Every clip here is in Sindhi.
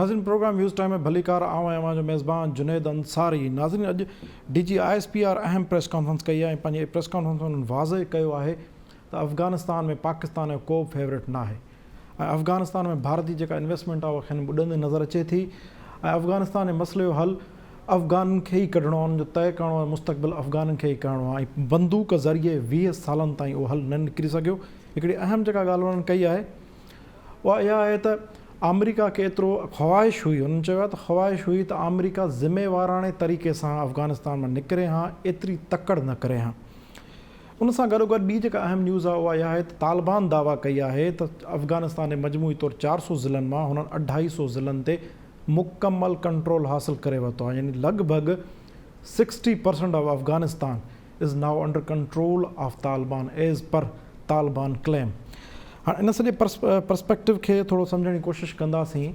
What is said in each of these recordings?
ناظرين پروگرام نيوز ٽائيم ۾ ڀليڪار آئون آهيان اوهان جو ميزبان جنيد انصاري ناظرين اڄ D G I S P R اهم پريس ڪانفرنس ڪئي آهي ۽ پنهنجي پريس ڪانفرنس ۾ انهن واضح ڪيو آهي ته افغانستان ۾ پاڪستان جو ڪو به فيورٽ ناهي ۽ افغانستان ۾ ڀارت جي جيڪا انويسٽمينٽ آهي اها کين ٻڏندي نظر اچي ٿي ۽ افغانستان جي مسئلي جو حل افغانن کي ئي ڪڍڻو آهي، انهن جو طئي ڪرڻو آهي، مستقبل افغانن کي ئي ڪرڻو آهي ۽ بندوق ذريعي 20 سالن تائين اهو حل نه نڪري سگهيو. هڪڙي اهم جيڪا ڳالهه انهن ڪئي آهي اها اها آهي ته آمريڪا کي ايترو خواهش هئي، انهن چيو آهي ته خواهش هئي ته آمريڪا ذميواراڻي طريقي سان افغانستان مان نڪري هان، ايتري تڪڙ نه ڪري هان. ان سان گڏوگڏ ٻي جيڪا اهم نيوز آهي اها اها آهي ته طالبان دعويٰ ڪئي آهي ته افغانستان جي مجموعي طور چار سو ضلعن مان هنن اڍائي سو ضلعن تي مڪمل ڪنٽرول حاصل ڪري ورتو آهي يعني لڳ ڀڳ sixty percent of Afghanistan is now under control of Taliban as per Taliban claim. هاڻ ان سڄي پرسپيڪٽو کي ٿورو سمجهڻ جي ڪوشش ڪنداسين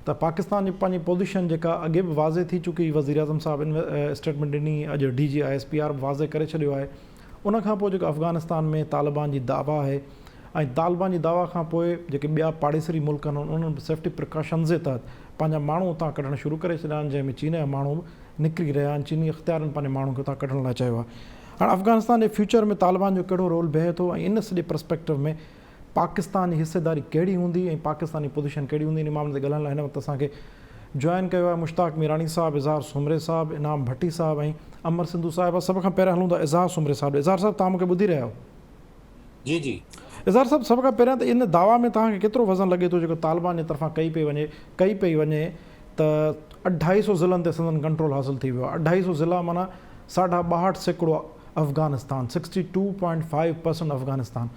ته پاڪستان جي پنهنجي پوزيشن جيڪا اڳي به واضح ٿي چڪي هئي وزيراعظم صاحب ان اسٽيٽمينٽ ڏني اڄ D G I S P R به واضح ڪري ڇڏيو آهي ان کان پوء جيڪو افغانستان ۾ طالبان جي دعويٰ آهي ۽ طالبان جي دعويٰ کان پوء جيڪي ٻيا پاڙيسري ملڪ آهن انهن به سيفٽي پريڪاشنز جي تحت پنهنجا ماڻهو اتان ڪڍڻ شروع ڪري ڇڏيا آهن جنهن ۾ چين جا ماڻهو به نڪري رهيا آهن چيني اختيارين پنهنجي ماڻهن کي اتان ڪڍڻ لاء چيو آهي هاڻ افغانستان جي فيوچر ۾ طالبان جو ڪهڙو رول بيهي ٿو ۽ ان سڄي پرسپيڪٽو ۾ پاڪستان جي حصيداري ڪهڙي هوندي ۽ پاڪستان جي پوزيشن ڪهڙي هوندي ان معاملي تي ڳالهائڻ لاء هن وقت اسان کي جوائن ڪيو آهي مشتاق ميراڻي صاحب، اظهار سومري صاحب، انعام ڀٽي صاحب ۽ امر سنڌو صاحبه. سڀ کان پهريان هلون ٿا اظهار سومري صاحب ڏي. اظهار صاحب توهان مون کي ٻڌي رهيا آهيو؟ جي جي. اظهار صاحب سڀ کان پهريان ته ان دعويٰ ۾ توهان کي ڪيترو وزن لڳي ٿو جيڪو طالبان جي طرفان ڪئي پئي وڃي ڪئي پئي وڃي ته اڍائي سو ضلعن تي سندن ڪنٽرول حاصل ٿي ويو آهي اڍائي سو ضلعا معنيٰ ساڍا 62% Afghanistan sixty two point five percent Afghanistan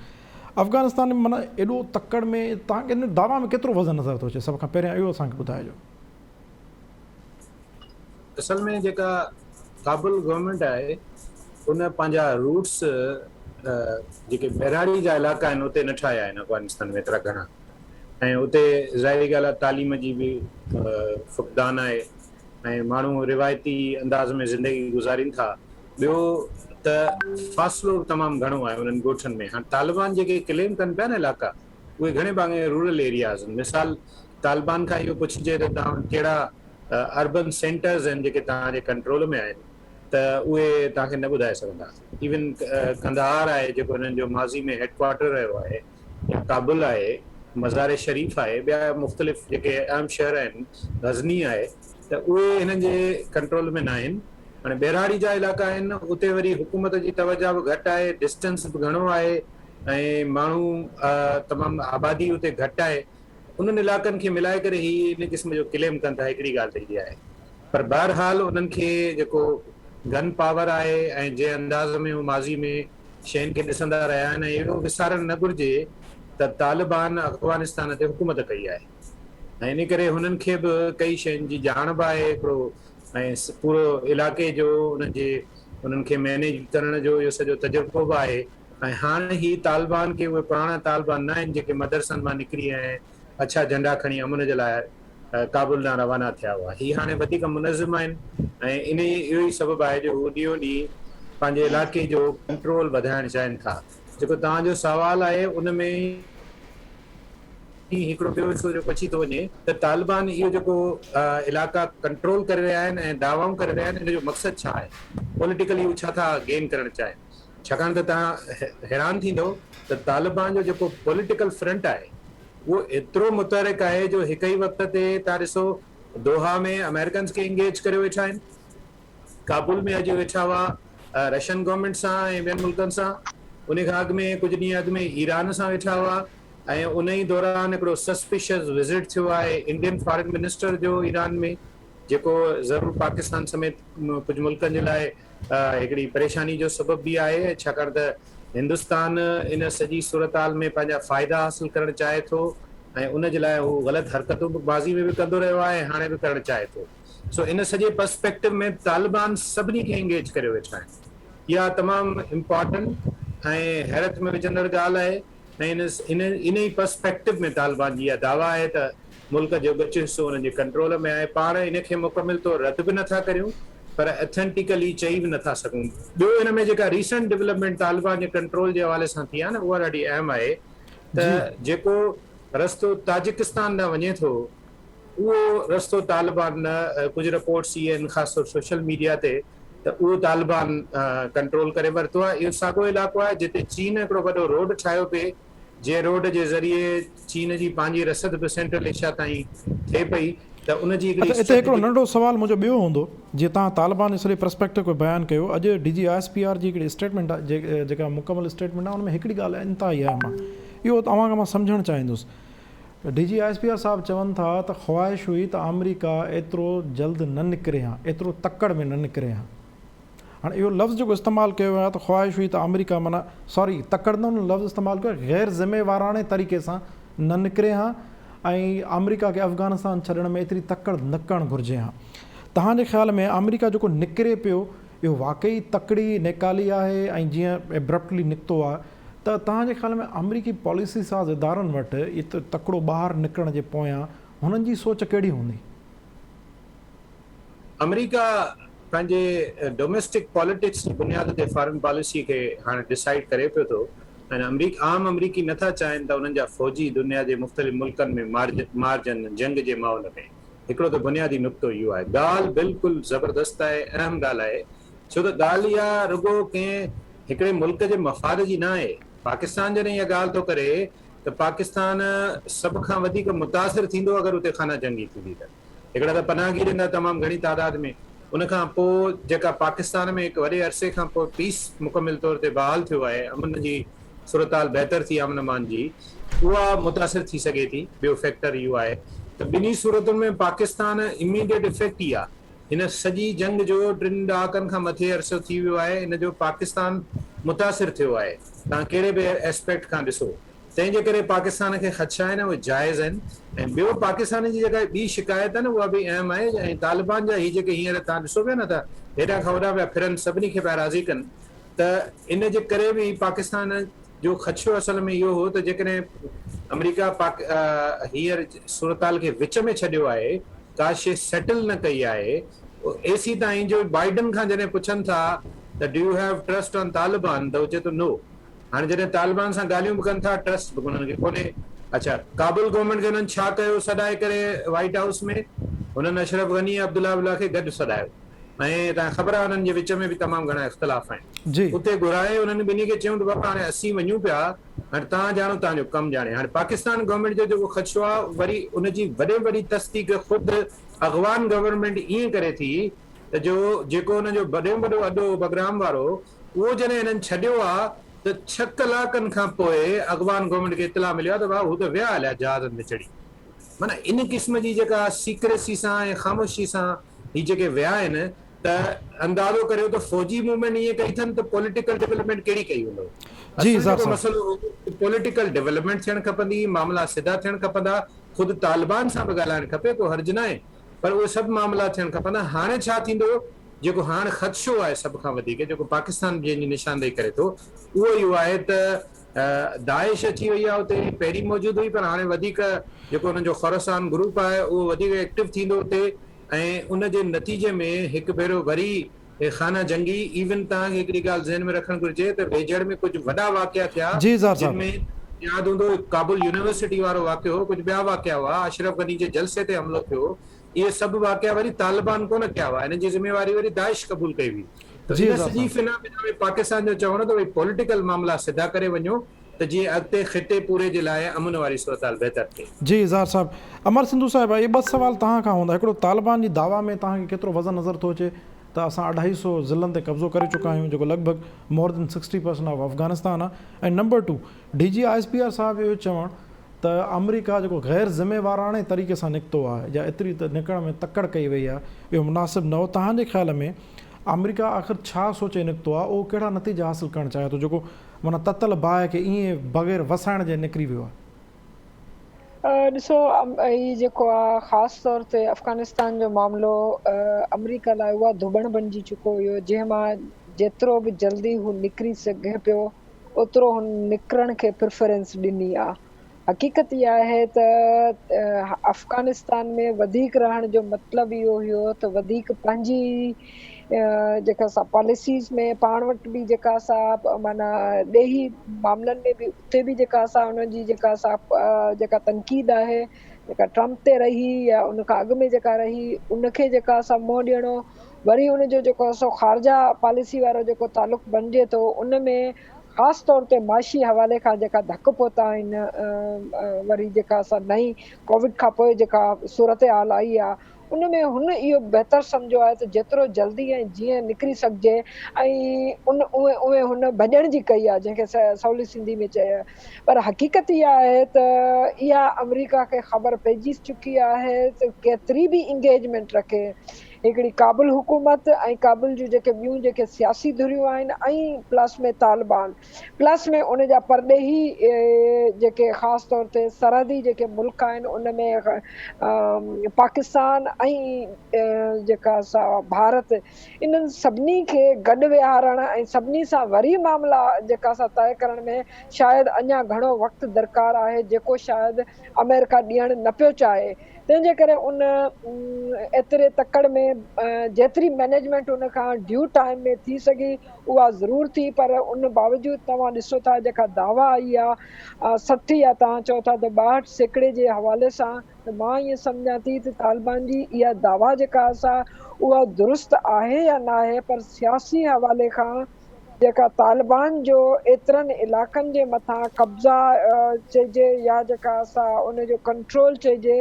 Afghanistan ۾ معنيٰ ايڏو تڪڙ ۾ توهان کي ان دعويٰ ۾ ڪيترو وزن نظر ٿو اچي سڀ کان پهريان اهو اسان کي ٻڌائجو. اصل ۾ جيڪا ڪابل گورنمينٽ آهي ان پنهنجا روٽس جيڪي ٻهراڙي جا علائقا آهن اتي نه ٺاهيا آهن افغانستان ۾ ايترا گهڻا ۽ اتي ظاهري ڳالهه آهي تعليم جي به فقدان آهي ۽ ماڻهو روايتي انداز ۾ زندگي گذارين ٿا ٻيو ته فاصلو به تمام گهڻو آهي انهن ڳوٺن ۾ هاڻ طالبان جيڪي ڪليم ڪن پيا نه علائقا اهي گهڻي ڀاڱي رورل ايرياز آهن مثال طالبان کان اهو پڇجي ته توهان وٽ ڪهڙا اربن سينٽرز آهن جيڪي توهان جي ڪنٽرول ۾ آهن ته اهي توهان کي نه ٻڌائي سگهندا ايون قنڌهار آهي جيڪو هنن جو ماضي ۾ هيڊ ڪوارٽر رهيو آهي يا ڪابل آهي، مزار شريف آهي، ٻيا مختلف جيڪي اهم شهر آهن، غزني آهي ته اهي هنن جي ڪنٽرول ۾ ناهن. هاڻي ٻهراڙي جا علائقا آهن اتي وري حڪومت جي توجه به گهٽ آهي، ڊسٽنس به گهڻو آهي ۽ ماڻهو تمام آبادي اتي گهٽ آهي. انهن علائقن کي ملائي ڪري هي ان قسم جو ڪليم ڪن ٿا هڪڙي ڳالهه ته هيء آهي پر بهرحال انهن کي جيڪو گن پاور آهي ۽ جنهن انداز ۾ هو ماضي ۾ شين کي ڏسندا رهيا آهن ۽ اهو وسارڻ نه گهرجي ته طالبان افغانستان تي حڪومت ڪئي آهي ۽ ان ڪري هنن کي به ڪئي شين جي ڄاڻ به آهي هڪڙو ۽ پورو علائقي جو انهن جي انهن کي مينيج ڪرڻ جو اهو سڄو تجربو به آهي ۽ هاڻ هي طالبان ڪي اهي پراڻا طالبان نه آهن جيڪي مدرسن مان نڪري ۽ اڇا جهنڊا کڻي امن جي لاء ڪابل ڏانهن روانا ٿيا هئا. هي هاڻي وڌيڪ منظم آهن ۽ انهي اهو ئي سبب آهي جو هو ڏينهون ڏينهن پنهنجي علائقي جو ڪنٽرول وڌائڻ چاهين ٿا. جيڪو توهان جو سوال آهي ان ۾ ئي هڪڙو ٻيو حصو جيڪو اچي ٿو وڃي ته طالبان اهو جيڪو علائقا ڪنٽرول ڪري رهيا آهن ۽ دعوائون ڪري رهيا آهن ان جو مقصد ڇا آهي؟ پوليٽيڪلي هو ڇا ٿا گين ڪرڻ چاهين؟ ڇاڪاڻ ته توهان حيران ٿيندؤ ته طالبان جو جيڪو پوليٽيڪل فرنٽ آهي اهو ايترو متحرڪ آهي جو هڪ ئي وقت تي توهان ڏسو دوحا ۾ آمريڪنز کي انگيج ڪريو ويٺا آهن، ڪابل ۾ اڄ ويٺا هئا رشين گورنمينٽ سان ۽ ٻين ملڪن سان، ان کان اڳ ۾ ڪجهه ڏينهن اڳ ۾ ايران سان ويٺا هئا ۽ ان ئي دوران هڪڙو سسپيشس وزٽ ٿيو آهي انڊين فارن منسٽر جو ايران ۾ جيڪو ضرور پاڪستان سميت ڪجهه ملڪن جي لاء هڪڙي پريشاني جو سبب به آهي ڇاڪاڻ ته هندستان ان سڄي صورتحال ۾ پنهنجا فائدا حاصل ڪرڻ چاهي ٿو ۽ ان جي لاء هو غلط حرڪتون به ماضي ۾ به ڪندو رهيو آهي ۽ هاڻي به ڪرڻ چاهي ٿو سو ان سڄي پرسپيڪٽو ۾ طالبان سڀني کي انگيج ڪريو ويٺا آهن اها تمام امپارٽنٽ ۽ حيرت ۾ وجهندڙ ڳالهه آهي ۽ ان ان ئي پرسپيڪٽو ۾ طالبان جي اها دعويٰ آهي ته ملڪ جو ڳچ حصو انهن جي ڪنٽرول ۾ آهي. پاڻ ان کي مڪمل طور رد به نٿا ڪريون پر اٿينٽيڪلي چئي به نٿا سگهون. ٻيو ان ۾ جيڪا ريسنٽ ڊولپمينٽ طالبان جي ڪنٽرول جي حوالي سان ٿي آهي نه اها ڏاڍي اهم آهي ته جيڪو رستو تاجڪستان ڏانهن وڃي ٿو. اهو رستو طالبان ڪجهه رپورٽس اهي آهن خاص طور سوشل ميڊيا تي ته اهو طالبان ڪنٽرول ڪري ورتو آهي. اهو ساڳيو علائقو آهي جتي چين هڪڙو وڏو روڊ ٺاهيو پئي، جنهن روڊ جي ذريعي چين جي پنهنجي رسد به سينٽرل ايشيا تائين ٿئي پئي ته ان جي هڪڙي اچا اتي هڪڙو ننڍڙو سوال منهنجو ٻيو هوندو، جيئن توهان طالبان جي سڄي پرسپيڪٽو کي بيان ڪيو، اڄ D G I S P R جي هڪڙي اسٽيٽمينٽ آهي جيڪا مڪمل اسٽيٽمينٽ آهي ان ۾ هڪڙي ڳالهه انتهائي اهم آهي اهو اوهان کان مان سمجهڻ چاهيندس. D G I S P R صاحب چون ٿا ته خواهش هئي ته آمريڪا ايترو جلد نه نڪري هان، ايترو تڪڙ ۾ نه نڪري هان. هاڻي اهو لفظ جيڪو استعمال ڪيو ويو آهي ته خواهش هئي ته آمريڪا معنيٰ سوري تڪڙ نه انهن لفظ استعمال ڪيو آهي غير ذميواراڻي طريقي سان نه نڪري هان ۽ آمريڪا کي افغانستان ڇڏڻ ۾ ايتري تڪڙ نه ڪرڻ گهرجي هان. توهان جي خيال ۾ آمريڪا جيڪو نڪري پيو اهو واقعي تڪڙي نيڪالي آهي ۽ جيئن ائبرپٽلي نڪتو آهي ته توهان جي خيال ۾ آمريڪي پاليسي ساز ادارن وٽ ايترو تڪڙو ٻاهر نڪرڻ جي پويان هنن جي سوچ ڪهڙي هوندي؟ آمريڪا پنهنجي ڊوميسٽڪ پاليٽڪس جي بنياد تي فارن پاليسي کي هاڻي ڊسائيڊ ڪري پيو ٿو ۽ عام آمريڪي نٿا چاهين ته انهن جا فوجي دنيا جي مختلف ملڪن ۾ مارجن جنگ جي ماحول ۾. هڪڙو ته بنيادي نقطو اهو آهي. ڳالهه بلڪل زبردست آهي، اهم ڳالهه آهي، ڇو ته ڳالهه اها رڳو ڪنهن هڪڙي ملڪ جي مفاد جي نه آهي. پاڪستان جڏهن اها ڳالهه ٿو ڪري ته پاڪستان سڀ کان وڌيڪ متاثر ٿيندو اگر اتي خانه جنگي ٿيندي ته. هڪڙا ته پناهگير ايندا تمام گهڻي تعداد ۾، ان کان پوء جيڪا پاڪستان ۾ هڪ وڏي عرصي کان پوء پيس مڪمل طور تي بحال ٿيو آهي، امن جي صورتحال بهتر ٿي امن امان جي، اها متاثر ٿي سگهي ٿي. ٻيو فيڪٽر اهو آهي ته ٻنهي صورتن ۾ پاڪستان اميڊيٽ افيڪٽ ئي آهي. هن سڄي جنگ جو ٽن ڏهاڪن کان مٿي عرصو ٿي ويو آهي، ان جو پاڪستان متاثر ٿيو آهي، توهان ڪهڙي به اسپيڪٽ کان ڏسو. تنهن جي ڪري پاڪستان کي خدشا آهن اهي جائز آهن ۽ ٻيو پاڪستان جي جيڪا ٻي شڪايت آهي نه اها به اهم آهي ۽ طالبان جا هي جيڪي هينئر توهان ڏسو پيا نه ته هيڏانهن کان هوڏانهن پيا ڦرن سڀني کي پيا راضي ڪن ته ان جي ڪري به پاڪستان جو خدشو اصل ۾ اهو هو ته جيڪڏهن آمريڪا پاڪ هينئر صورتحال کي وچ ۾ ڇڏيو آهي ڪا شي سيٽل نه ڪئي آهي ايسي تائين جو بائيڊن کان جڏهن پڇن ٿا ته do you have trust on Taliban ته هو چئي ٿو نو هاڻي جڏهن طالبان سان ڳالهيون به ڪن ٿا ٽرسٽ به انهن کي ڪونهي. اڇا ڪابل گورنمينٽ کي انهن ڇا ڪيو سڏائي ڪري وائيٽ هائوس ۾ هنن اشرف غني ۽ عبدالله عبدالله کي گڏ سڏايو ۽ تان خبر آهي انهن جي وچ ۾ به تمام گهڻا اختلاف آهن اتي گهرائي انهن ٻنهي کي چيون ته بابا هاڻي اسين وڃون پيا هاڻي توهان ڄاڻو توهان جو ڪم ڄاڻي هاڻي پاڪستان گورنمينٽ جو جيڪو خدشو آهي وري ان جي وڏي وڏي تصديق خود افغان گورنمينٽ ائين ڪري ٿي ته جو جيڪو انهن جو وڏي ۾ وڏو اڏو بگرام وارو اهو جڏهن هنن ڇڏيو آ ته ڇهه ڪلاڪن کان پوء اغوان گورنمينٽ کي اطلاع مليو آ ته ڀاء هو ته ويا هليا جهازن ۾ چڙهي. معنيٰ ان قسم جي جيڪا سيڪريسي سان ۽ خاموشي سان هي جيڪي ويا آهن ته اندازو ڪريو ته فوجي موومينٽ ائين ڪئي اٿن ته پوليٽيڪل ڊولپمينٽ ڪهڙي ڪئي هوندو. جي اصل اظهار جيڪو صاحب. مسئلو هو ته پوليٽيڪل ڊولپمينٽ ٿيڻ کپندي، معاملا سڌا ٿيڻ کپندا، خود طالبان سان به ڳالهائڻ کپي ڪو حرج ناهي پر اهي سڀ معاملا ٿيڻ کپندا. هاڻي ڇا ٿيندو؟ جيڪو هاڻ خدشو آهي سڀ کان وڌيڪ جيڪو پاڪستان به جنهن جي نشاندهي ڪري ٿو اهو اهو آهي ته داعش اچي وئي آهي اتي پهرين موجود هئي پر هاڻي وڌيڪ جيڪو انهن جو خراسان گروپ آهي اهو وڌيڪ ايڪٽو ٿيندو اتي ۽ ان جي نتيجي ۾ هڪ ڀيرو وري خانه جنگي ايون توهان کي هڪڙي ڳالهه ذهن ۾ رکڻ گهرجي ته ويجهڙ ۾ ڪجهه وڏا واقعا ٿيا جي اظهار جن صاحب. ۾ ياد هوندو ڪابل يونيورسٽي وارو واقعو هو ڪجهه ٻيا واقعا هئا اشرف غني جي جلسي تي حملو ٿيو اهي سڀ واقعا وري طالبان ڪونه ڪيا هئا، ان جي ذميواري وري داعش قبول ڪئي هئي. ته جي ان اظهار سڄي صاحب. فنامينا ۾ پاڪستان جو چوڻ هو ته ڀئي پوليٽيڪل معاملا سڌا ڪري وڃو ته جيئن اڳتي خطي پوري جي لاء امن واري صورتحال بهتر ٿئي. جي اظهار صاحب. امر سنڌو صاحب اهي ٻه سوال توهان کان هوندا هڪڙو طالبان جي دعويٰ ۾ توهان کي ڪيترو وزن نظر ٿو اچي ته اسان اڍائي سو ضلعن تي قبضو ڪري چڪا آهيون جيڪو لڳ ڀڳ مور دين سڪسٽي پرسنٽ آف افغانستان آهي ۽ number two D G I S P R صاحب جو اهو چوڻ ته آمريڪا جيڪو غير ذميواراڻي طريقي سان نڪتو آهي يا ايتري ته نڪرڻ ۾ تڪڙ ڪئي وئي آهي اهو مناسب نه هو توهان جي خيال ۾ آمريڪا آخر ڇا سوچي نڪتو آهي اهو ڪهڙا نتيجا حاصل ڪرڻ چاهي ٿو جيڪو معنيٰ تتل باهه کي ائين بغير وسائڻ جي نڪري ويو آهي. ڏسو هي جيڪو آهي خاص طور تي افغانستان جو معاملو آمريڪا لاء اها ڌوٻڻ بڻجي چڪو هيو جنهن مان جيترو به جلدي هو نڪري سگهي پيو اوترو هن نڪرڻ کي پريفرنس ڏني آ. حقيقت اها آهي ته افغانستان ۾ وڌيڪ رهڻ جو مطلب اهو هيو ته وڌيڪ پنهنجي جيڪا سا پاليسيز ۾ پاڻ وٽ به جيڪا سا معنيٰ ڏيهي معاملن ۾ به اتي به جيڪا سا ان جي جيڪا سا جيڪا تنقيد آهي جيڪا ٽرمپ تي رهي يا ان کان اڳ ۾ جيڪا رهي ان کي جيڪا سا منهن ڏيڻو وري ان جو جيڪو سو خارجه پاليسي وارو جيڪو تعلق بڻجي ٿو ان ۾ خاص طور تي معاشي حوالي کان جيڪا ڌڪ پهتا آهن وري جيڪا سا نئين ڪووڊ کان پوء جيڪا صورتحال آئي آهي ان ۾ هن اهو بهتر سمجهيو آهي ته جيترو جلدي ۽ جيئن نڪري سگهجي ۽ ان اونهي اونهي هن ڀڄڻ جي ڪئي آهي جنهن کي سولي سنڌي ۾ چئي پر حقيقت اها آهي ته اها آمريڪا کي خبر پئجي چڪي آهي ته ڪيتري به انگيجمينٽ رکي هڪڙي ڪابل حڪومت ۽ ڪابل جون جيڪي ٻيون جيڪي سياسي ڌريون آهن ۽ پلس ۾ طالبان پلس ۾ ان جا پرڏيهي جيڪي خاص طور تي سرحدي جيڪي ملڪ آهن ان ۾ پاڪستان ۽ جيڪا سا ڀارت انهن سڀني کي گڏ ويهارڻ ۽ سڀني سان وري معاملا جيڪا سا طئي ڪرڻ ۾ شايد اڃا گهڻو وقت درڪار آهي جيڪو شايد آمريڪا ڏيڻ نه پيو چاهي تنهن جي ڪري ان ايتري تڪڙ ۾ جيتري مئنيجمينٽ ان کان ڊيو ٽائيم ۾ ٿي سگهي اها ضرور ٿي پر ان باوجود توهان ڏسو ٿا جيڪا دعويٰ آئي آ 60 يا توهان چئو ٿا ته 62 سيڪڙي جي حوالي سان ته مان ائين سمجهان ٿي ته طالبان جي اها دعويٰ جيڪا سا اها درست آهي يا ناهي پر سياسي حوالي کان جيڪا طالبان جو ايترن علائقن جي مٿان قبضا چئجي يا جيڪا سا ان جو ڪنٽرول چئجي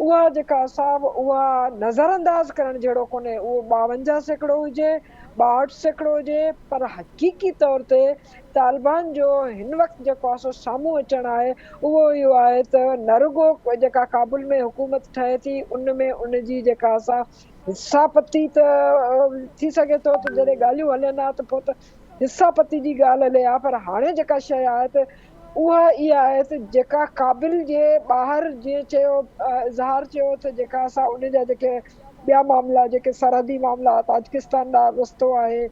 اها جيڪا سا اها نظر انداز ڪرڻ جهڙو ڪونهي اهو 52% هجي 62% هجي پر حقيقي طور تي طالبان جو هن وقت جيڪو آهي سو سامهون اچڻ آهي اهو اهو آهي ته نه رڳو جيڪا ڪابل ۾ حڪومت ٺهي ٿي ان ۾ ان جي جيڪا سا حصا پتي ته ٿي سگهي ٿو ته جڏهن ڳالهيون هلن ها ته پوء ته حصا پتي جي ڳالهه هلي ها پر هاڻي جيڪا شيء آهي ته اها اها آهي ته جيڪا ڪابل جي ٻاهر جيئن چيو اظهار چيو ته جيڪا اسان ان جا جيڪي ٻيا معاملا جيڪي سرحدي معاملا تاجڪستان ڏانهن رستو آهي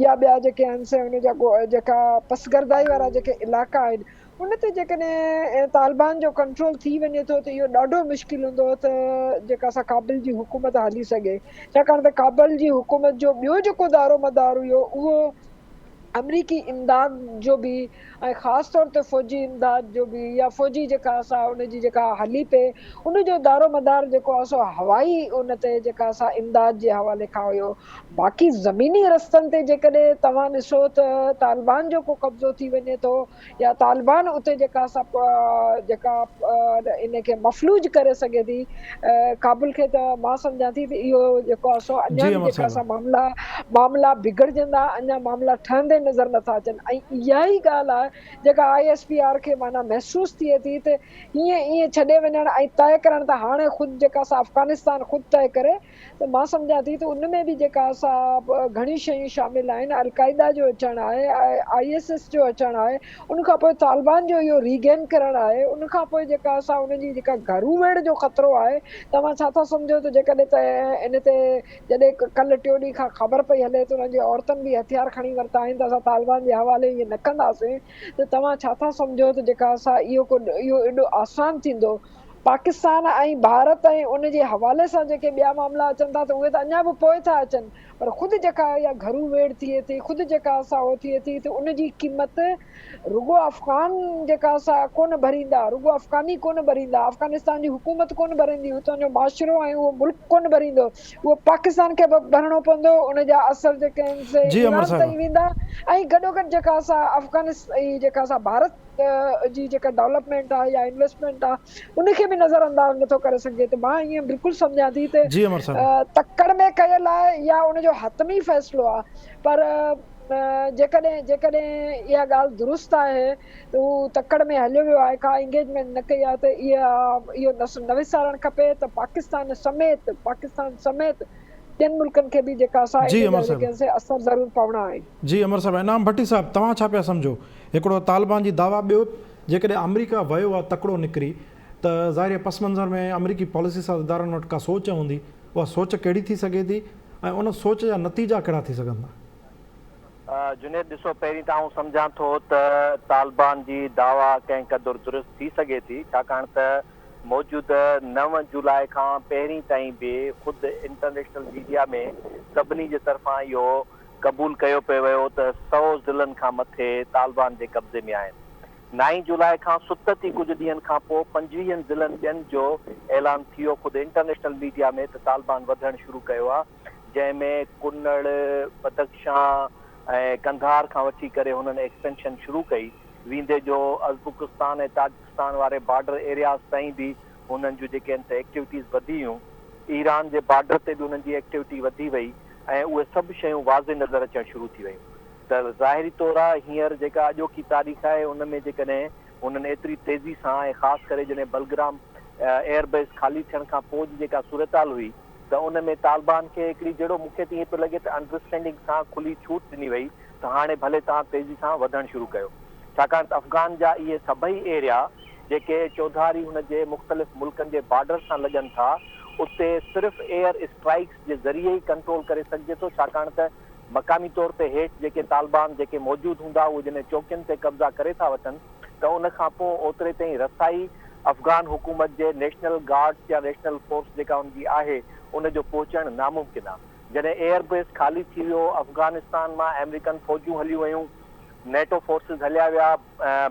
يا ٻيا جيڪي آهن سي ان جا جيڪا پسگردائي وارا جيڪي علائقا آهن ان تي جيڪڏهن طالبان جو ڪنٽرول ٿي وڃي ٿو ته اهو ڏاڍو مشڪل هوندو ته جيڪا سا ڪابل جي حڪومت هلي سگهي ڇاڪاڻ ته ڪابل جي حڪومت جو ٻيو جيڪو دارو مدار هيو اهو آمريڪي امداد جو به ۽ خاص طور تي فوجي امداد جو به يا فوجي جيڪا سا ان جي جيڪا هلي پئي ان جو دارو مدار جيڪو آهي سو هوائي ان تي جيڪا سا امداد جي حوالي کان هيو باقي زميني رستن تي جيڪڏهن توهان ڏسو ته طالبان جو ڪو قبضو ٿي وڃي ٿو يا طالبان اتي جيڪا سا جيڪا ان کي مفلوج ڪري سگهي ٿي ڪابل کي ته مان سمجهان ٿي ته اهو جيڪو آهي سو اڃا به جيڪا سا معاملا معاملا بگڙجندا اڃا معاملا ٺهندي نظر نٿا اچن ۽ اها ئي ڳالهه آهي جيڪا I S P R کي معنيٰ محسوس ٿئي ٿي ته هيئن ائين ڇڏي وڃڻ ۽ طئي ڪرڻ ته هاڻي خود جيڪا سا افغانستان خود طئي ڪري ته مان سمجهان ٿي ته ان ۾ به جيڪا سا گهڻيون شيون شامل آهن، القاعده جو اچڻ آهي، I S S جو اچڻ آهي، ان کان پوء طالبان جو اهو ريگين ڪرڻ آهي، ان کان پوء جيڪا سا انهن جي جيڪا گهرو ويڙهه جو خطرو آهي، توهان ڇا ٿا سمجهو ته جيڪڏهن ته ان تي جڏهن ڪلهه ٽيون ڏينهن کان خبر پئي هلي ته انهن جي عورتن به هٿيار کڻي ورتا آهن ته اسان طالبان جي حوالي ائين نه ڪنداسين ته توهان ڇا ٿا سمجهو ته جيڪا سا اهو ڪو اهو ايڏو آسان ٿيندو پاڪستان ۽ ڀارت ۽ ان جي حوالي سان جيڪي ٻيا معاملا اچن ٿا ته اهي ته اڃا به پوء ٿا اچن پر خود جيڪا اها گهرو ويڙهه ٿئي ٿي خود جيڪا سا اهو ٿئي ٿي ته ان جي قيمت رڳو افغان جيڪا سا ڪونه ڀريندا رڳو افغاني ڪونه ڀريندا افغانستان جي حڪومت ڪونه ڀريندي اتان جو معاشرو ۽ اهو ملڪ ڪونه ڀريندو اهو پاڪستان کي به ڀرڻو پوندو ان جا اثر جيڪي آهن سي جي امر ايران صاحب. تائين ويندا ۽ گڏوگڏ جيڪا سا افغانست هي جيڪا سا ڀارت جي جيڪا ڊولپمينٽ آهي يا انويسٽمينٽ آهي ان کي به نظر انداز نٿو ڪري سگهجي ته مان ائين بلڪل سمجهان ٿي ته جي امر صاحب. تڪڙ ۾ ڪيل آهي يا ان جو حتمي فيصلو آهي پر جيڪڏهن جيڪڏهن اها ڳالهه درست آهي ته هو تڪڙ ۾ هليو ويو آهي ڪا انگيجمينٽ نه ڪئي آهي ته اها اهو نه وسارڻ کپي ته پاڪستان سميت پاڪستان سميت ٻين ملڪن کي به جيڪا سا جي ان امر جا صاحب. جيڪي آهن سي اثر ضرور پوڻا آهن. جي امر صاحب. انعام ڀٽي صاحب توهان ڇا پيا سمجهو هڪڙو طالبان جي دعويٰ ٻيو جيڪڏهن آمريڪا ويو آ تڪڙو نڪري ته ظاهري آ پس منظر ۾ آمريڪي پاليسي ساز ادارن وٽ ڪا سوچ هوندي اها سوچ ڪهڙي ٿي سگهي ٿي ۽ ان سوچ جا نتيجا ڪهڙا ٿي سگهن ٿا. جنيد ڏسو پهرين ته آئون سمجهان ٿو ته طالبان جي دعويٰ ڪنهن قدر درست ٿي سگهي ٿي ڇاڪاڻ ته موجوده نو جولاء کان پهرين تائين به خود انٽرنيشنل ميڊيا ۾ سڀني جي طرفان اهو قبول ڪيو پئي ويو ته سئو ضلعن کان مٿي طالبان جي قبضي ۾ آهن. نائين جولاء کان ستت ئي ڪجهه ڏينهن کان پوء پنجويهن ضلعن ٻين جو اعلان ٿي ويو خود انٽرنيشنل ميڊيا ۾ ته طالبان وڌڻ شروع ڪيو آ جنهن ۾ ڪنڙ، بدخشان ۽ قنڌار کان وٺي ڪري هنن ايڪسپينشن شروع ڪئي ويندي جو ازبڪستان ۽ تاجڪستان واري بارڊر ايرياز تائين به هنن جون جيڪي آهن سي ايڪٽيوٽيز وڌي ويون ايران جي بارڊر تي به هنن جي ايڪٽيوٽي وڌي وئي ۽ اهي سڀ شيون واضح نظر اچڻ شروع ٿي ويون. ته ظاهري طور هينئر جيڪا اڄوڪي تاريخ آهي ان ۾ جيڪڏهن هنن ايتري تيزي سان ۽ خاص ڪري جڏهن بلگرام ايئر بيس خالي ٿيڻ کان پوء جي جيڪا صورتحال هئي ته ان ۾ طالبان کي هڪڙي جهڙو مون کي ته ائين پيو لڳي ته انڊرسٽينڊنگ سان کلي ڇوٽ ڏني وئي ته هاڻي ڀلي توهان تيزي سان وڌڻ شروع ڪيو ڇاڪاڻ ته افغان جا اهي سڀئي ايريا جيڪي چوڌاري هن جي مختلف ملڪن جي بارڊر سان لڳن ٿا اتي صرف ايئر اسٽرائيڪس جي ذريعي ئي ڪنٽرول ڪري سگهجي ٿو ڇاڪاڻ ته مقامي طور تي هيٺ جيڪي طالبان جيڪي موجود هوندا اهي جڏهن چوڪين تي قبضا ڪري ٿا وٺن ته ان کان پوء اوتري تائين رسائي افغان حڪومت جي نيشنل گارڊس يا نيشنل فورس جيڪا ان جي آهي ان جو پهچڻ ناممڪن آ. جڏهن ايئر بيس خالي ٿي ويو افغانستان مان آمريڪن فوجون هليون ويون نيٽو فورسز هليا ويا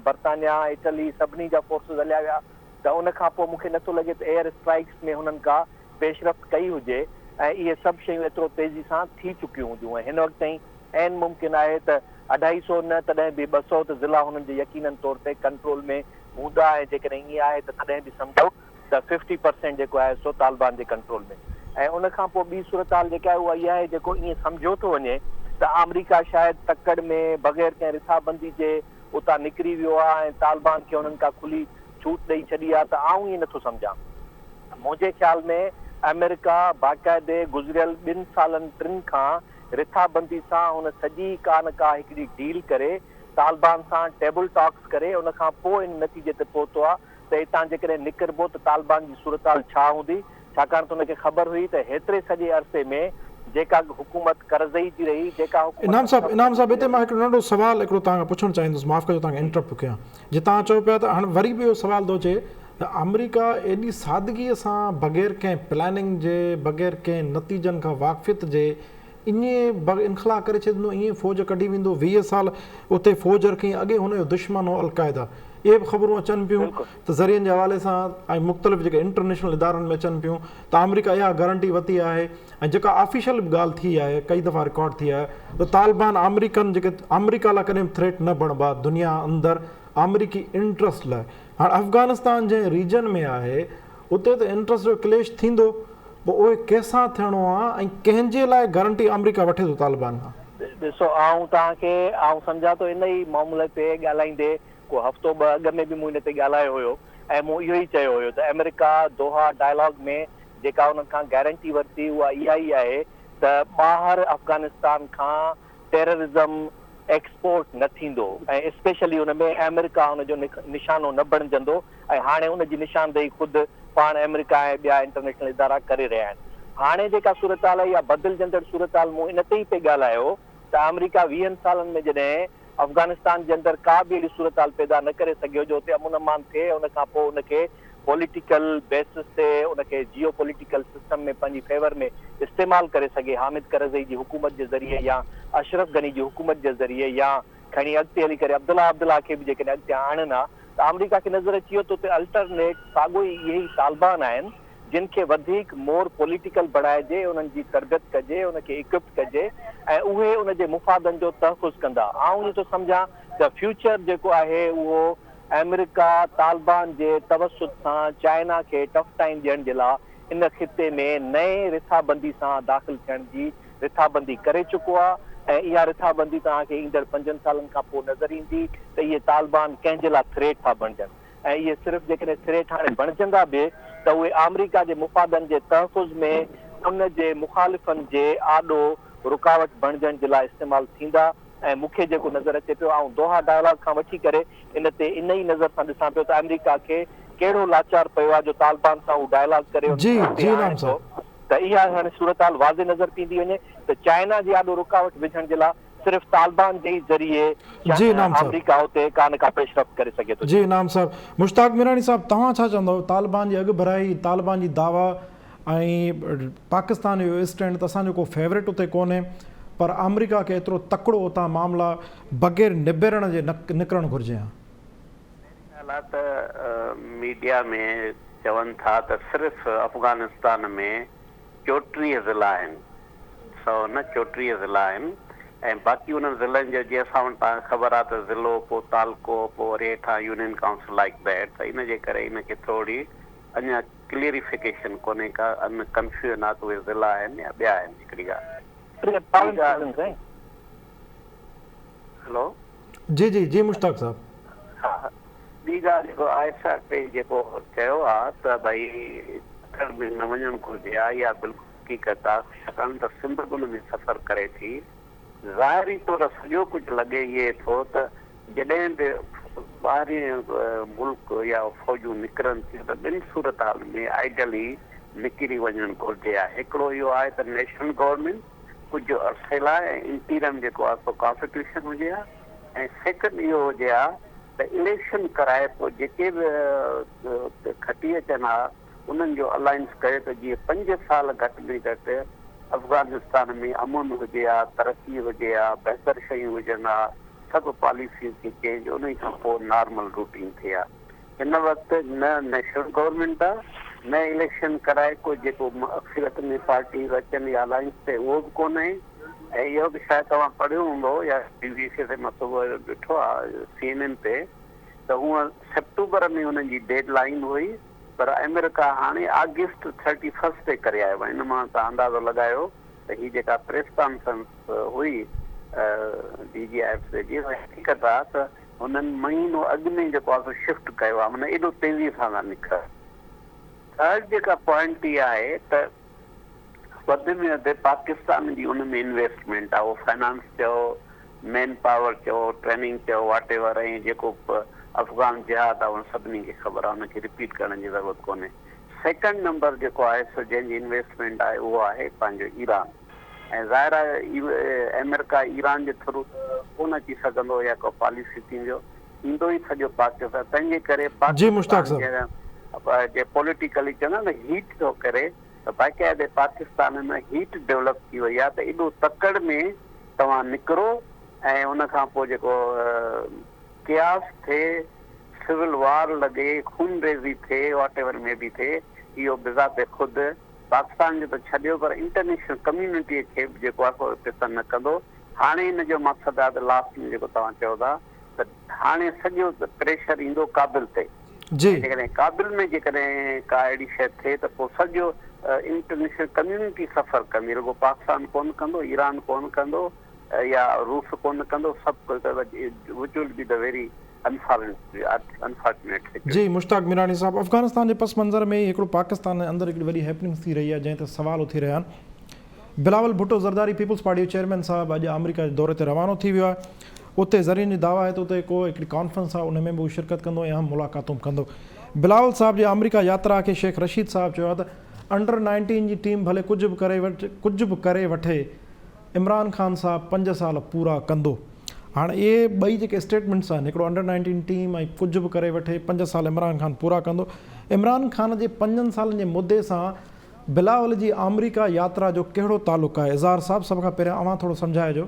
برطانيا اٽلي سڀني جا فورسز هليا ويا ته ان کان پوء مون کي نٿو لڳي ته ايئر اسٽرائيڪس ۾ هنن ڪا پيش رفت ڪئي هجي ۽ اهي سڀ شيون ايترو تيزي سان ٿي چڪيون هونديون ۽ هن وقت تائين عين ممڪن آهي ته اڍائي سو نه تڏهن به 200 ته ضلعا هنن جي يقينن طور تي ڪنٽرول ۾ هوندا ۽ جيڪڏهن ائين آهي ته تڏهن به سمجهو ته ففٽي پرسينٽ جيڪو آهي سو طالبان جي ڪنٽرول ۾ ۽ ان کان پوء ٻي صورتحال جيڪا آهي اها اها آهي جيڪو ائين سمجهيو ٿو وڃي ته آمريڪا شايد تڪڙ ۾ بغير ڪنهن رٿابندي جي اتان نڪري ويو آهي ۽ طالبان کي هنن ڪا کلي ڇوٽ ڏئي ڇڏي آهي ته آئون ائين نٿو سمجهان. منهنجي خيال ۾ آمريڪا باقاعدي گذريل ٻن سالن ٽن کان رٿابندي سان هن سڄي ڪا نه ڪا هڪڙي ڊيل ڪري طالبان سان ٽيبل ٽاڪس ڪري ان کان پوء ان نتيجي تي پهتو آ ته اتان جيڪڏهن نڪربو ته طالبان جي صورتحال ڇا هوندي ڇاڪاڻ ته ان کي خبر هئي ته هيتري سڄي عرصي ۾ جيڪا حڪومت ڪرزئي جي رهي جيڪا حڪومت انعام صاحب اشرف انعام غني صاحب جي هتي مان رهي. هڪڙو ننڍو سوال هڪڙو توهان کان پڇڻ چاهيندس معاف ڪجو توهان کي انٽرپٽ پيو ڪيان جي توهان چئو پيا ته هاڻ وري به اهو سوال ٿو اچي ته آمريڪا ايڏي سادگيء سان بغير ڪنهن پلاننگ جي بغير ڪنهن نتيجن کان واقفيت جي ائين انخلا ڪري ڇڏيندو ائين فوج ڪڍي ويندو 20 سال اتي فوج رکي اڳي هن جو دشمن هو القاعده اهي به خبرون اچن پيون ته ذريعن جي حوالي سان ۽ مختلف جيڪي انٽرنيشنل ادارن ۾ اچن پيون ته آمريڪا اها گارنٽي ورتي آهي ۽ جيڪا آفيشل به ڳالهه ٿي آهي ڪئي دفعا رڪارڊ ٿي آهي ته طالبان آمريڪن جيڪي آمريڪا لاء ڪڏهن به ٿريٽ نه بڻبا دنيا اندر آمريڪي انٽرسٽ لاء هاڻ افغانستان جنهن ريجن ۾ آهي اتي ته انٽرسٽ جو ڪليش ٿيندو پوء اهي ڪنهن سان ٿيڻو آ ۽ ڪنهن جي لاء گارنٽي آمريڪا وٺي ٿو طالبان کان. ڏسو آئون توهان کي آئون سمجهان ٿو ان ئي معاملي تي ڳالهائيندي ڪو هفتو ٻه اڳ ۾ به مون ان تي ڳالهايو هيو ۽ مون اهو ئي چيو هيو ته آمريڪا دوها ڊائلاگ ۾ جيڪا انهن کان گارنٽي ورتي اها اها ئي آهي ته ٻاهر افغانستان کان ٽيررزم ايڪسپورٽ نه ٿيندو ۽ اسپيشلي ان ۾ آمريڪا ان جو نشانو نه بڻجندو ۽ هاڻي ان جي نشاندهي خود پاڻ آمريڪا ۽ ٻيا انٽرنيشنل ادارا ڪري رهيا آهن. هاڻي جيڪا صورتحال آهي اها بدلجندڙ صورتحال مون ان تي ئي پئي ڳالهايو ته آمريڪا ويهن سالن ۾ جڏهن افغانستان جي اندر ڪا به اهڙي صورتحال پيدا نه ڪري سگهيو جو اتي امن امان ٿئي ان کان پوء ان کي پوليٽيڪل بيسس تي ان کي جيو پوليٽيڪل سسٽم ۾ پنهنجي فيور ۾ استعمال ڪري سگهي حامد ڪرزئي جي حڪومت جي ذريعي يا اشرف غني جي حڪومت جي ذريعي يا کڻي اڳتي هلي ڪري عبدالله عبدالله کي به جيڪڏهن اڳتي آڻن ها ته آمريڪا کي نظر اچي ويو ته اتي الٽرنيٽ ساڳو ئي اهي ئي طالبان آهن جن کي وڌيڪ مور پوليٽيڪل بڻائجي، انهن جي تربيت ڪجي، ان کي اڪوپڊ ڪجي ۽ اهي ان جي مفادن جو تحفظ ڪندا. آئون ائين ٿو سمجهان ته فيوچر جيڪو آهي اهو آمريڪا طالبان جي توسط سان چائنا کي ٽف ٽائيم ڏيڻ جي لا ان خطي ۾ نئين رٿابندي سان داخل ٿيڻ جي رٿابندي ڪري چڪو آ ۽ اها رٿابندي توهان کي ايندڙ پنجن سالن کان پوء نظر ايندي ته اهي طالبان ڪنهن جي لا ٿريٽ ٿا بڻجن. ۽ اهي صرف جيڪڏهن ٿريٽ هاڻي بڻجندا به ته اهي آمريڪا جي مفادن جي تحفظ ۾ ان جي مخالفن جي آڏو رڪاوٽ بڻجڻ جي لاء استعمال ٿيندا ۽ مون کي جيڪو نظر اچي پيو آئون دوها ڊائلاگ کان وٺي ڪري ان تي ان ئي نظر سان ڏسان پيو ته آمريڪا کي ڪهڙو لاچار پيو آهي جو طالبان سان هو ڊائلاگ ڪري ان جي کي اڳتي جي آڻي انعام ٿو صاحب. ته اها هاڻي صورتحال واضح نظر پيندي وڃي ته چائنا جي آڏو رڪاوٽ وجهڻ جي لاء صرف طالبان جي ئي ذريعي جي انعام صاحب. آمريڪا اتي ڪا نه ڪا پيش رفت ڪري سگهي ٿو. جي انعام صاحب. مشتاق ميراڻي صاحب توهان ڇا چوندؤ طالبان جي اڳڀرائي، طالبان جي دعويٰ ۽ پاڪستان جو اسٽينڊ ته اسان جو ڪو فيورٽ اتي ڪونهي پر آمريڪا کي ايترو تڪڙو اتان معاملا بغير نبيرڻ جي نڪرڻ گهرجي ها. ڳالهه آ ته ميڊيا ۾ چون ٿا ته صرف افغانستان ۾ 34 ضلعا آهن، سو نه 34 ضلعا آهن ۽ باقي انهن ضلعن جو جيئن اسان وٽ توهان کي خبر آ ته ضلعو پوء تعلقو پوء وري هيٺان يونين ڪائونسل لائيڪ that ته ان جي ڪري ان کي ٿورڙي اڃا ڪليئريفڪيشن ڪونهي ڪا ان ڪنفيوزن آ ته اهي ضلعا آهن يا ٻيا آهن هڪڙي ڳالهه ٻي ڳالهه هلو. جي جي جي مشتاق صاحب. ها ٻي ڳالهه جيڪو I S R P جيڪو چيو آ ته ڀئي تڪڙ ۾ نه وڃڻ گهرجي ها اها بلڪل حقيقت آ ڇاڪاڻ ته سنڌ به ان ۾ سفر ڪري ٿي ظاهري طور سڄو ڪجهه لڳي ائين ٿو ته جڏهن به ٻاهرين ملڪ يا فوجون نڪرن ٿيون ته ٻن صورتحال ۾ آئيڊلي نڪري وڃڻ گهرجي ها هڪڙو اهو آهي ته نيشنل گورنمينٽ ڪجهه عرصي لاء ۽ انٽيرم جيڪو آهي سو ڪانسٽيٽيوشن هجي ها ۽ سيڪنڊ اهو هجي ها ته اليڪشن ڪرائي پوء جيڪي به کٽي اچن ها انهن جو الائنس ڪيو ته جيئن پنج سال گهٽ ۾ گهٽ افغانستان ۾ امن هجي ها ترقي هجي ها بهتر شيون هجن ها سڀ پاليسيز کي چينج انهي کان پوء نارمل روٽين ٿئي ها. هن وقت نه نيشنل گورنمينٽ آ نه اليڪشن ڪرائي ڪو جيڪو اڪثريت ۾ پارٽيز اچن يا الائنس ٿئي اهو به ڪونهي ۽ اهو به شايد توهان پڙهيو هوندو يا بي بي سي تي مان صبح جو ڏٺو آ سي اين اين تي ته هونء سيپٽوبر ۾ انهن جي ڊيڊ لائين هئي پر آمريڪا هاڻي آگسٽ ٿرٽي فرسٽ تي ڪري آيو آ ان مان توهان اندازو لڳايو ته هي جيڪا پريس ڪانفرنس هئي ڊي جي I F C جي اها حقيقت آ ته هنن مهينو اڳ ۾ جيڪو آهي سو شفٽ ڪيو آهي معنيٰ ايڏو تيزي سان ٿا نڪرن. ٿرڊ جيڪا پوائنٽ اها آهي ته وڌ ۾ وڌ پاڪستان جي ان ۾ انويسٽمينٽ آهي اهو فنانس چئو، مين پاور چئو، ٽريننگ چئو واٽ ايور ۽ جيڪو افغان جهاد آهي ان سڀني کي خبر آهي ان کي رپيٽ ڪرڻ جي ضرورت ڪونهي. سيڪنڊ نمبر جيڪو آهي سو جنهن جي انويسٽمينٽ آهي اهو آهي پنهنجو ايران. ۽ ظاهر آهي آمريڪا ايران جي ٿرو ته ڪونه اچي سگهندو يا ڪو پاليسي ٿينديو ايندو ئي سڄو پاڪستان تنهن جي ڪري جي مشتاق پاڪستان صاحب. جي پوليٽيڪلي چوندا آهن نه هيٽ ٿو ڪري ته باقاعدي پاڪستان ۾ هيٽ ڊولپ ٿي وئي آهي ته ايڏو تڪڙ ۾ توهان نڪرو ۽ ان کان پوء جيڪو قياس ٿئي سول وار لڳي خونريزي ٿئي واٽ ايور مي بي ٿئي اهو بذات خود پاڪستان جو ته ڇڏيو پر انٽرنيشنل ڪميونٽيء کي به جيڪو آهي سو پسند نه ڪندو. هاڻي ان جو مقصد آهي ته لاسٽ ۾ جيڪو توهان چئو ٿا ته هاڻي سڄو پريشر ايندو ڪابل تي ۽ جيڪڏهن ڪابل ۾ جيڪڏهن ڪا اهڙي شيء ٿئي ته پوء سڄو انٽرنيشنل ڪميونٽي سفر ڪندي رڳو پاڪستان ڪونه ڪندو ايران ڪونه ڪندو يا روس ڪونه ڪندو سڀ ڪوئي ڪندو which will be the very unfortunate situation. جي مشتاق ميراڻي صاحب افغانستان جي پس منظر ۾ ئي هڪڙو پاڪستان جي اندر هڪڙي وڏي هيپننگس ٿي رهي آهي جنهن تي سوال اٿي رهيا آهن بلاول ڀٽو زرداري پيپلز پارٽي جو چيئرمين صاحب اڄ آمريڪا جي دوري تي روانو ٿي ويو آهي اتي ذريعن جي دعويٰ آهي ته اتي ڪو هڪڙي ڪانفرنس آهي ان ۾ به هو شرڪت ڪندو ۽ اهم ملاقاتون به ڪندو بلاول صاحب جي آمريڪا ياترا کي شيخ رشيد صاحب چيو آهي ته انڊر نائنٽين جي ٽيم ڀلي ڪجهه به ڪري ڪجهه به ڪري وٺي عمران خان صاحب پنج سال پورا ڪندو. هاڻ اهي ٻئي جيڪي اسٽيٽمينٽس آهن هڪڙو انڊر نائنٽين ٽيم ۽ ڪجهه به ڪري وٺي پنج سال عمران خان پورا ڪندو. عمران خان جي پنجن سالن جي مدي سان بلاول جي آمريڪا ياترا جو ڪهڙو تعلق آهي؟ اظهار صاحب سڀ کان پهريان اوهان ٿورو سمجهائجو.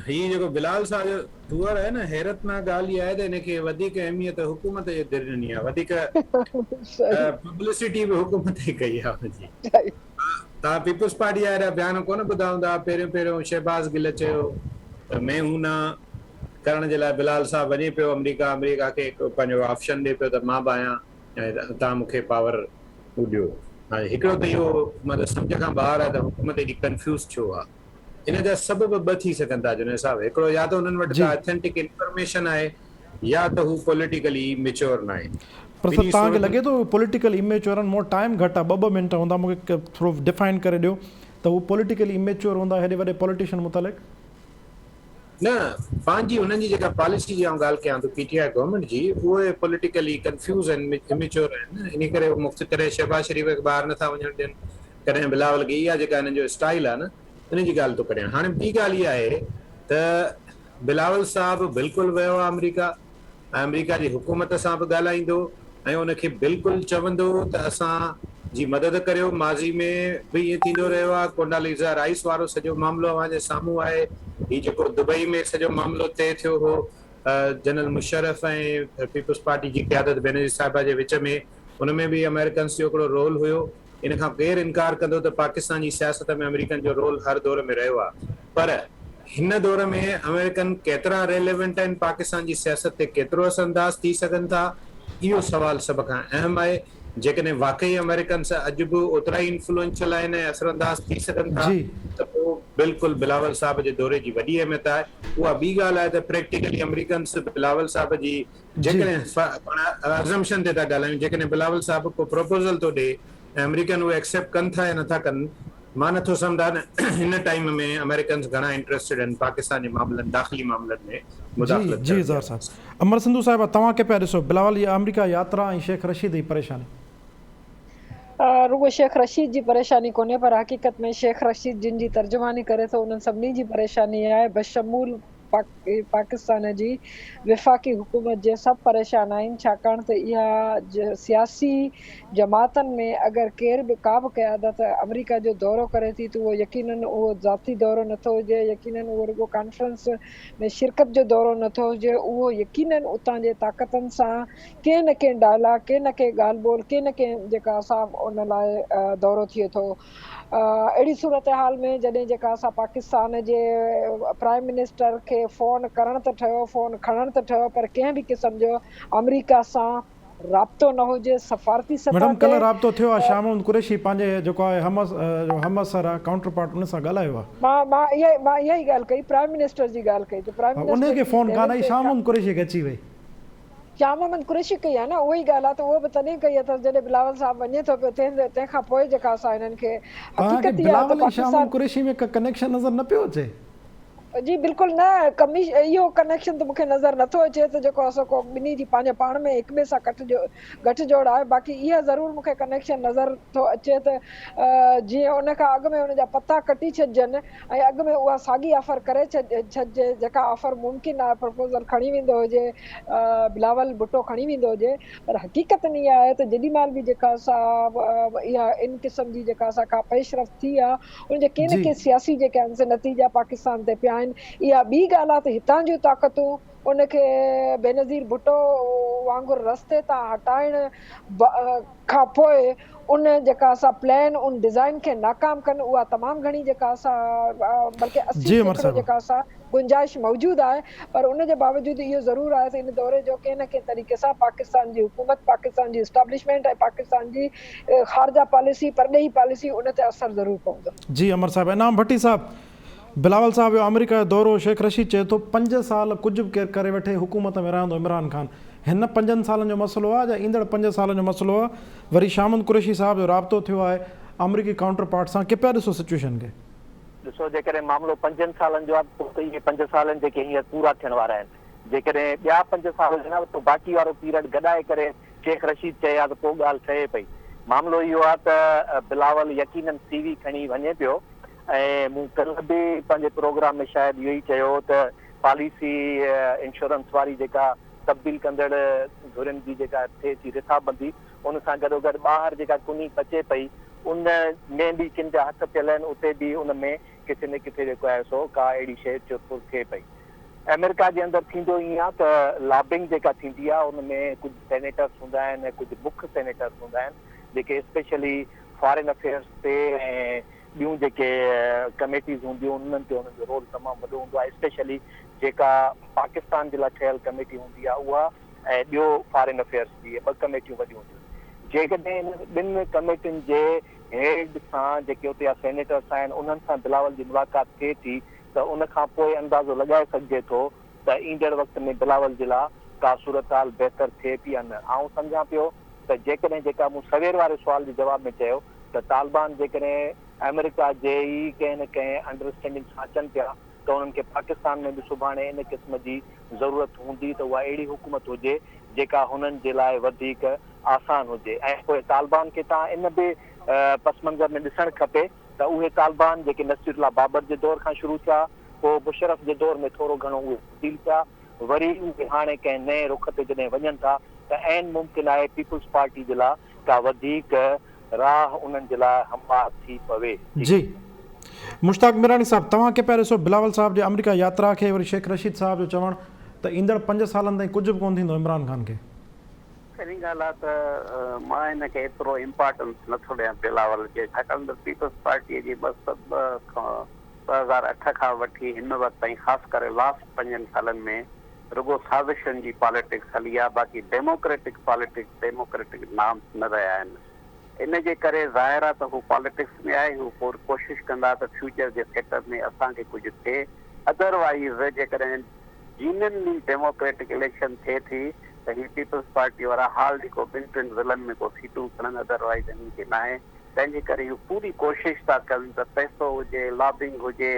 هي جيڪو بلال صاحب جو ٽوئر آهي نه حيرتناڪ ڳالهه اها آهي ته هن کي وڌيڪ اهميت حڪومت جي در ڏني آهي وڌيڪ پبلسٽي به حڪومت ئي ڪئي آهي ان جي. توهان پيپلز پارٽي جا اهڙا بيان ڪونه ٻڌا هوندا پهريون پهريون شهباز گل چيو ته مين هون نا ڪرڻ جي لاء بلال صاحب وڃي پيو آمريڪا آمريڪا کي هڪ پنهنجو آپشن ڏي پيو ته مان به آهيان ۽ توهان مون کي پاور ڏيو هاڻي هڪڙو ته اهو مطلب سمجهه کان ٻاهر آهي ته حڪومت ايڏي ڪنفيوز ڇو آهي ان جا سبب ٻه ٿي سگهن ٿا جنيد صاحب هڪڙو يا ته انهن وٽ ڪا اٿينٽڪ انفارميشن آهي يا ته هو پوليٽيڪلي ميچور ناهن. پر سر توهان کي لڳي ٿو هو پوليٽيڪل اميچور آهن مون وٽ ٽائيم گهٽ آهي ٻه ٻه منٽ هوندا مون کي ٿورو ڊفائن ڪري ڏيو ته هو پوليٽيڪلي اميچور هوندا هيڏي وڏي پوليٽيشن متعلق. نه پنهنجي هنن جي جيڪا پاليسي جي آئون ڳالهه ڪيان ٿو پي ٽي I government جي اهي پوليٽيڪلي ڪنفيوز آهن اميچور آهن انهي ڪري هو مفت ڪڏهن شهباز شريف کي ٻاهر نٿا وڃڻ ڏين ڪڏهن بلاول کي اها جيڪا هنن جو اسٽائيل آهي نه ان جي ڳالهه ٿو ڪريان هاڻي ٻي ڳالهه اها آهي ته بلاول صاحب بلڪل ويو آهي آمريڪا ۽ آمريڪا جي حڪومت سان به ڳالهائيندو ۽ ان کي بلڪل چوندو ته اسان جي مدد ڪريو ماضي ۾ به ائين ٿيندو رهيو آهي ڪونڊاليزا رائيس وارو سڄو معاملو اوهان جي سامهون آهي هي جيڪو دبئي ۾ سڄو معاملو طئي ٿيو هو. جنرل مشرف ۽ پيپلز پارٽي جي قيادت بينظير صاحبه جي وچ ۾ ان ۾ به آمريڪنس جو هڪڙو رول هيو. ان کان ڪير انڪار ڪندو ته پاڪستان جي سياست ۾ آمريڪن جو رول هر دور ۾ رهيو آهي پر هن دور ۾ آمريڪن ڪيترا ريليونٽ آهن، پاڪستان جي سياست تي ڪيترو اثر انداز ٿي سگهن ٿا، اهو سوال سڀ کان اهم آهي. جيڪڏهن واقعي آمريڪنس اڄ به اوترا ئي انفلوئنشل آهن ۽ اثر انداز ٿي سگهن ٿا ته پوء بلڪل بلاول صاحب جي دوري جي وڏي اهميت آهي. اها ٻي ڳالهه آهي ته پريڪٽيڪلي آمريڪنس بلاول صاحب جي جيڪڏهن پاڻ ازمپشن تي ٿا ڳالهايون جيڪڏهن بلاول صاحب ڪو پروپوزل ٿو ڏي ۽ آمريڪن اهي ايڪسيپٽ ڪن ٿا يا نٿا ڪن مان نٿو سمجهان هن ٽائيم ۾ آمريڪنس گهڻا انٽريسٽيڊ آهن پاڪستان جي معاملن داخلي معاملن ۾ مداخلت جي ڪرڻ جي اظهار صاحب امر سنڌو صاحبه توهان ڪي پيا ڏسو بلاول جي آمريڪا ياترا ۽ شيخ رشيد جي پريشاني. رڳو شيخ رشيد جي پريشاني ڪونهي پر حقيقت ۾ شيخ رشيد جن جي ترجماني ڪري ٿو انهن سڀني جي پريشاني آهي بشمول پاڪستان جي وفاقي حڪومت جي سڀ پريشان آهن ڇاڪاڻ ته اها سياسي جماعتن ۾ اگر ڪير به ڪا به قيادت آمريڪا جو دورو ڪري ٿي ته اهو يقينن اهو ذاتي دورو نٿو هجي يقينن اهو رڳو ڪانفرنس ۾ شرڪت جو دورو نٿو هجي اهو يقينن اتان جي طاقتن سان ڪنهن نه ڪنهن ڊائلاگ ڪنهن نه ڪنهن ڳالهه ٻولهه ڪنهن نه ڪنهن جيڪا سا ان لاء دورو ٿئي ٿو. اهڙي صورتحال ۾ جڏهن جيڪا اسان پاڪستان جي پرائم منسٽر کي فون ڪرڻ ته ٺهيو فون کڻڻ ته ٺهيو پر ڪنهن به قسم جو آمريڪا سان رابطو نه هجي سفارتي سطح ميڊم تي. ڪلهه رابطو ٿيو آهي شاهه محمود قريشي پنهنجي جيڪو آهي هم جو همعصر آهي ڪائونٽر پارٽ ان سان ڳالهايو آهي. مان مان اها مان اها ئي ڳالهه ڪئي پرائم منسٽر جي ڳالهه ڪئي ته پرائم انهي منسٽر کي جي فون ڪانه ليول آئي تي شاهه محمود قريشي کي اچي وئي. شاهه محمد قريشي ڪئي آهي نه اها ئي ڳالهه آهي ته اهو به تڏهن ڪئي اٿس جڏهن بلاول صاحب وڃي ٿو پيو تنهن کان پوء جيڪا اسان هنن کي توهان کي حقيقت اها آهي ته بلاول ۽ شاهه محمد پاڪستان قريشي ۾ ڪا ڪنيڪشن نظر نه پيو اچي؟ جي بلڪل نه ڪميش اهو ڪنيڪشن ته مون کي نظر نٿو اچي ته جيڪو اسان ڪو ٻنهي جي پنهنجي پاڻ ۾ هڪ ٻئي سان ڪٺ جو ڳٺ جوڙ آهي باقي اها ضرور مون کي ڪنيڪشن نظر ٿو اچي ته جيئن ان کان اڳ ۾ ان جا پتا ڪٽي ڇڏجن ۽ اڳ ۾ اها ساڳي آفر ڪري ڇڏجي جيڪا آفر ممڪن آهي پرپوزل کڻي ويندو هجي بلاول ڀٽو کڻي ويندو هجي پر حقيقتن اها آهي ته جيڏي مهل به جيڪا سا اها ان قسم جي جيڪا سا ڪا پيش رفت ٿي آهي ان جا ڪي نه ڪي سياسي جيڪي آهن سي نتيجا پاڪستان تي پيا آهن اها ٻي ڳالهه آهي ته هتان جون طاقتون ان کي بينظير ڀٽو وانگر رستي تان هٽائڻ کان پوء ان جيڪا سا پلان ان ڊزائن کي ناڪام ڪن اها تمام گهڻي جيڪا سا بلڪه جي عمر 80% صاحب. جيڪا سا گنجائش موجود آهي پر ان جي باوجود اهو ضرور آهي ته ان دوري جو ڪنهن نه ڪنهن طريقي سان پاڪستان جي حڪومت پاڪستان جي اسٽابلشمينٽ ۽ پاڪستان جي خارجه پاليسي پرڏيهي پاليسي ان تي اثر ضرور پوندو. جي امر صاحب انعام ڀٽي صاحب بلاول صاحب جو آمريڪا جو دورو، شيخ رشيد چئي ٿو پنج سال ڪجهه به ڪير ڪري وٺي حڪومت ۾ رهندو عمران خان هن پنجن سالن جو مسئلو آهي يا ايندڙ پنج سالن جو مسئلو آهي وري شاهه محمود قريشي صاحب جو رابطو ٿيو آهي آمريڪي ڪائونٽر پارٽ سان ڪي پيا ڏسو سچويشن کي. ڏسو جيڪڏهن معاملو پنجن سالن جو آهي ته پوء ته اهي پنج سال آهن جيڪي هينئر پورا ٿيڻ وارا آهن جيڪڏهن ٻيا پنج سال هجن ها ته پوء باقي وارو پيرڊ گڏائي ڪري شيخ رشيد چئي ها ته پوء ڳالهه ٺهي پئي معاملو اهو آهي ته بلاول يقينن سي وي کڻي وڃي پيو ۽ مون ڪلهه به پنهنجي پروگرام ۾ شايد اهو ئي چيو هو ته پاليسي انشورنس واري جيڪا تبديل ڪندڙ ڌرين جي جيڪا ٿئي ٿي رٿابندي ان سان گڏوگڏ ٻاهر جيڪا ڪني پچي پئي ان ۾ به ڪن جا هٿ پيل آهن اتي به ان ۾ ڪٿي نه ڪٿي جيڪو آهي سو ڪا اهڙي شيء چرپر ٿئي پئي. آمريڪا جي اندر ٿيندو ائين آهي ته لابنگ جيڪا ٿيندي آهي ان ۾ ڪجهه سينيٽرس هوندا آهن ۽ ڪجهه مک سينيٽرس هوندا آهن جيڪي اسپيشلي فارين افيئرس تي ۽ ٻيون جيڪي ڪميٽيز هونديون انهن تي انهن جو رول تمام وڏو هوندو آهي اسپيشلي جيڪا پاڪستان جي لاء ٺهيل ڪميٽي هوندي آهي اها ۽ ٻيو فارين افيئرس جي اهي ٻه ڪميٽيون وڏيون هونديون آهن جيڪڏهن انهن ٻن ڪميٽين جي هيڊ سان جيڪي اتي جا سينيٽرس آهن انهن سان بلاول جي ملاقات ٿئي ٿي ته ان کان پوء اندازو لڳائي سگهجي ٿو ته ايندڙ وقت ۾ بلاول جي لاء ڪا صورتحال بهتر ٿئي ٿي يا نه آئون سمجهان پيو ته جيڪڏهن جيڪا مون سوير واري سوال جي جواب ۾ چيو ته طالبان جيڪڏهن آمريڪا جي ئي ڪنهن نه ڪنهن انڊرسٽينڊنگ سان اچن پيا ته انهن کي پاڪستان ۾ به سڀاڻي ان قسم جي ضرورت هوندي ته اها اهڙي حڪومت هجي جيڪا هنن جي لاء وڌيڪ آسان هجي ۽ پوء طالبان کي تان ان به پس منظر ۾ ڏسڻ کپي ته اهي طالبان جيڪي نصير الله بابر جي دور کان شروع ٿيا پوء مشرف جي دور ۾ ٿورو گهڻو اهي تبديل ٿيا وري اهي هاڻي ڪنهن نئين رخ تي جڏهن وڃن ٿا ته عين ممڪن آهي پيپلز پارٽي جي لاء ڪا وڌيڪ راهه انهن جي لاء هموار ٿي پوي. جي مشتاق ميراڻي صاحب توهان ڪي پيا ڏسو بلاول صاحب جي آمريڪا ياترا کي وري شيخ رشيد صاحب جو چوڻ ته. ته ايندڙ پنج سالن تائين ڪجهه به ڪونه ٿيندو عمران خان کي. پهرين ڳالهه آ ته مان هن کي ايترو امپارٽنس نه ٿو ڏيان بلاول کي ڇاڪاڻ ته پيپلز پارٽيء جي 202 کان 2008 کان وٺي هن وقت تائين خاص ڪري لاسٽ پنجن سالن ۾ رڳو سازشن جي پاليٽڪس هلي آ باقي ڊيموڪريٽڪ پاليٽڪس ڊيموڪريٽڪ نارمس نه رهيا آهن ان جي ڪري ظاهر آ ته هو پاليٽڪس ۾ آهي هو پور ڪوشش ڪندا ته فيوچر جي سيٽ اپ ۾ اسان کي ڪجهه ٿئي ادر وائيز جيڪڏهن جينيونلي ڊيموڪريٽڪ اليڪشن ٿئي ٿي ته هي پيپلز پارٽي وارا حال جيڪو ٻن ٽن ضلعن ۾ ڪو سيٽون کڻن ادر وائيز انهن کي ناهي تنهن جي ڪري هو پوري ڪوشش ٿا ڪن ته پئسو هجي لابنگ هجي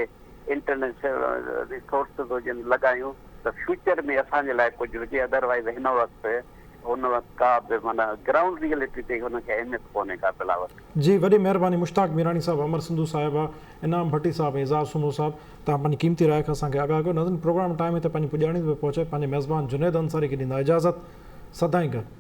انٽرنيشنل ريسورسز هجن لڳايون ته فيوچر ۾ اسان جي لاء ڪجهه هجي ادر وائيز هن وقت هن وقت ڪا به معنيٰ گرائونڊ ريئلٽي تي هن کي اهميت ڪونهي ڪا بلاول. جي وڏي مهرباني مشتاق ميراڻي صاحب امر سنڌو صاحبه انعام ڀٽي صاحب ۽ اعزاز سومرو صاحب توهان پنهنجي قيمتي راء کان اسان کي آگاهه ڪيو. ناظرين پروگرام ٽائيم هتي پنهنجي پڄاڻي تي پيو پهچي پنهنجي ميزبان جنيد انصاري کي ڏيندا اجازت سدائين گڏ.